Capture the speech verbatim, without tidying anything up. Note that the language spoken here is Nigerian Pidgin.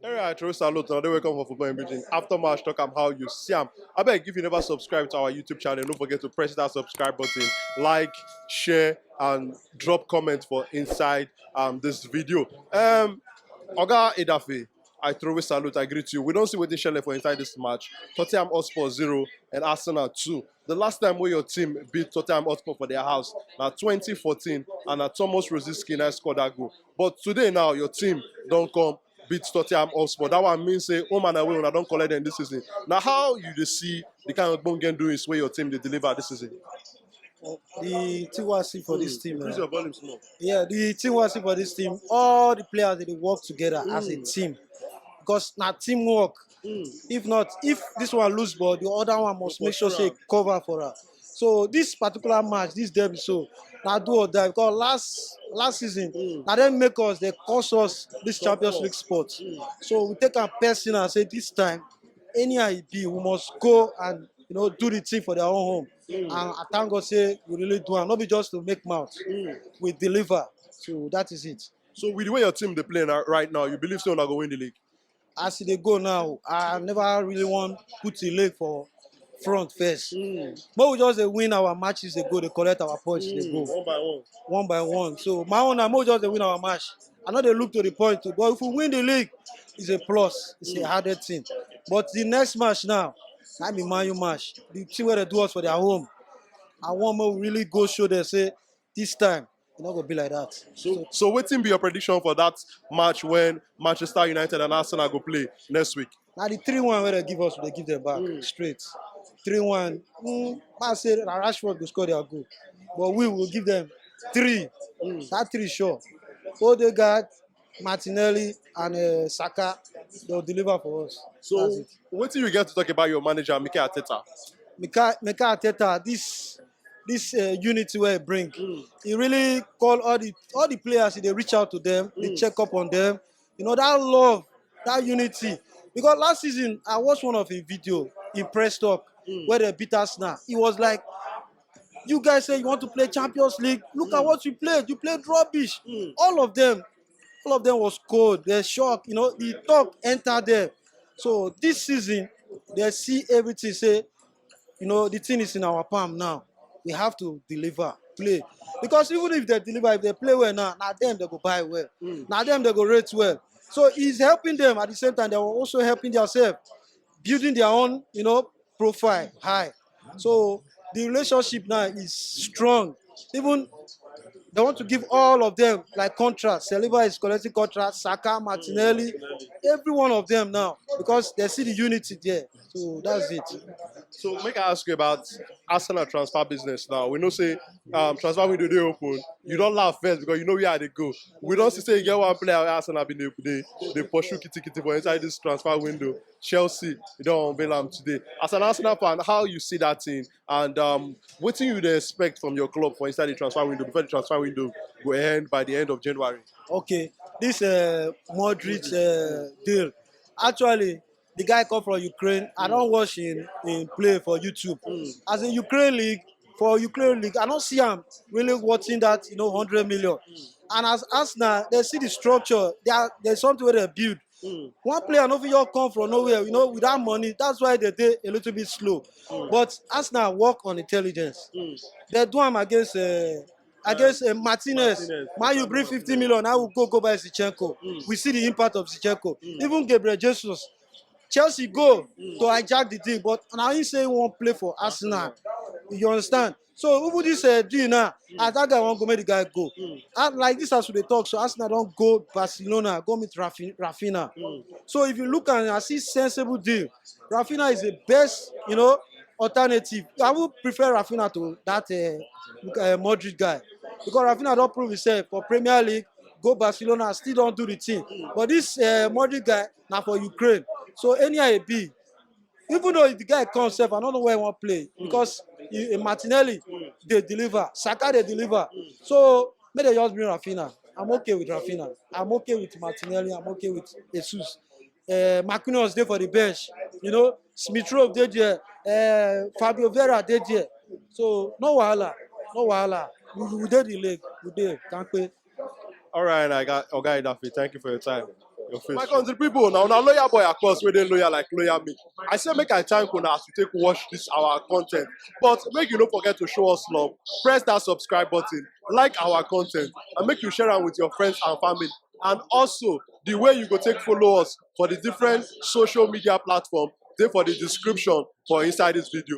All right, throw salute. Another welcome for Football in Britain. After match, talk am how you see am. I beg, if you never subscribe to our YouTube channel, don't forget to press that subscribe button, like, share, and drop comment for inside um this video. Um, Oga Edafe, I throw a salute. I greet you. We don't see what they shell for inside this match. Tottenham Hotspur zero and Arsenal two. The last time where your team beat Tottenham Hotspur for their house, now twenty fourteen, and now Thomas Rosiski now scored that goal. But today now, your team don't come beat Tottenham Hotspur. That one means say home and away una don collect them this season. Now, how you dey see the kind of bongen doings where your team dey deliver this season? The thing wey I see for this Hmm, team, increase uh, your volume small. yeah, the thing wey I see for this team, all the players dey work together as a Hmm. Team, because na teamwork. Hmm. If not, if this one lose ball, the other one must For make sure say sure. Cover for her. So this particular match, this derby, so na do or die, because last last season Hmm. na dem make us, they cost us this Top Champions four. League spot. Hmm. So we take am personal, say this time, anyhow e be, we must go and, you know, do the thing for their own home. Hmm. And I thank God say we really do am. No be just to make mouth, Hmm. we deliver. So that is it. So with the way your team dey play now, right now, you believe say una go win the league? As e dey go now, I never really wan put a leg for front first. Hmm. But we just dey win our matches, dey go, dey collect our points, dey Hmm. go One by one. one by one. So my own na make we just dey win our match. I no dey look to the point too. But if we win the league, it's a plus. It's a Hmm. added thing. But the next match now, na be Man U match. The thing wey dey do us for their home, I wan make we really go show them say this time e no go be like that. So, so wetin be your prediction for that match when Manchester United and Arsenal go play next week? Na the three one wey dey give us, we dey give them back Mm. straight. Three one. Mm, I say na Rashford go score their goal, but we will give them three. Mm. That three sure. Odegaard, Martinelli, and uh, Saka, they'll deliver for us. That's So, it. Wetin you get to talk about your manager, Mikel Arteta? Mikel, Mikel Arteta, this this uh, unity wey he bring, Mm. he really call all the all the players. He dey reach out to them, they Mm. check up on them. You know that love, that unity. Because last season I watched one of his video in press talk Mm. where they beat Arsenal. He was like, "You guys say you want to play Champions League. Look at Mm. what you played. You played rubbish." Mm. All of them, all of them was cold. They're shocked. You know, the talk entered them. So this season, they see everything. Say, you know, the thing is in our palm now. We have to deliver, play. Because even if they deliver, if they play well now, now them they go buy well. Mm. Now them they go rate well. So he's helping them at the same time. They were also helping themselves, building their own, you know, profile high. So the relationship now is strong. Even they want to give all of them like contracts. Saliba is collecting contracts, Saka, Martinelli, every one of them now, because they see the unity there. So that's it. So make I ask you about Arsenal transfer business now. We know say um, transfer window dey open. You don laugh first because you know where they go. We don see say you get one player wey Arsenal been dey dey dey pursue kitty kitty for inside this transfer window. Chelsea, you don unveil am today. As an Arsenal fan, how you see that thing, and um, wetin you dey expect from your club for inside the transfer window before the transfer window go end by the end of January? Okay, this uh, Modric uh, deal. Actually, the guy come from Ukraine. I don't watch him in play for YouTube. As a Ukraine league, for Ukraine league, I don't see him really watching that, you know, hundred million. And as Arsenal, they see the structure. They are, there's something where they build. One player no fit just come from nowhere, you know, with that money. That's why they dey a little bit slow. But Arsenal work on intelligence. They do am against uh, against uh, Martinez. Martinez. Man, you bring fifty million. I will go go buy Zinchenko. We see the impact of Zinchenko. Even Gabriel Jesus, Chelsea go to hijack the thing, but now he say he won't play for Arsenal. You understand? So even this uh, deal now, as that guy won't go make the guy go. And like this as we dey talk, so Arsenal don't go Barcelona, go meet Rafi- Rafinha. So if you look and I see sensible deal, Rafinha is the best, you know, alternative. I would prefer Rafinha to that uh, uh, Modric guy, because Rafinha don't prove himself for Premier League. Go Barcelona, still don't do the thing. But this uh, Modric guy now for Ukraine. So anyhow it be, even though the guy comes self, I don't know where he want play because he, uh, Martinelli they deliver, Saka they deliver. So may they just bring Rafinha. I'm okay with Rafinha. I'm okay with Martinelli. I'm okay with Jesus. Uh, Marquinhos dey for the bench. You know, Smith Rowe dey there. Uh, Fabio Vera dey there. So no wahala, no wahala. We, we dey the league. We dey. Thank you. All right, I got Oga Idafi. Thank you for your time. Your face. My country people, now, now loyal boy, of course, where they loyal like loyal me. I say make I thank una as you take watch this our content, but make you don't forget to show us love. Press that subscribe button, like our content, and make you share am with your friends and family. And also, the way you go take follow us for the different social media platform, they for the description for inside this video.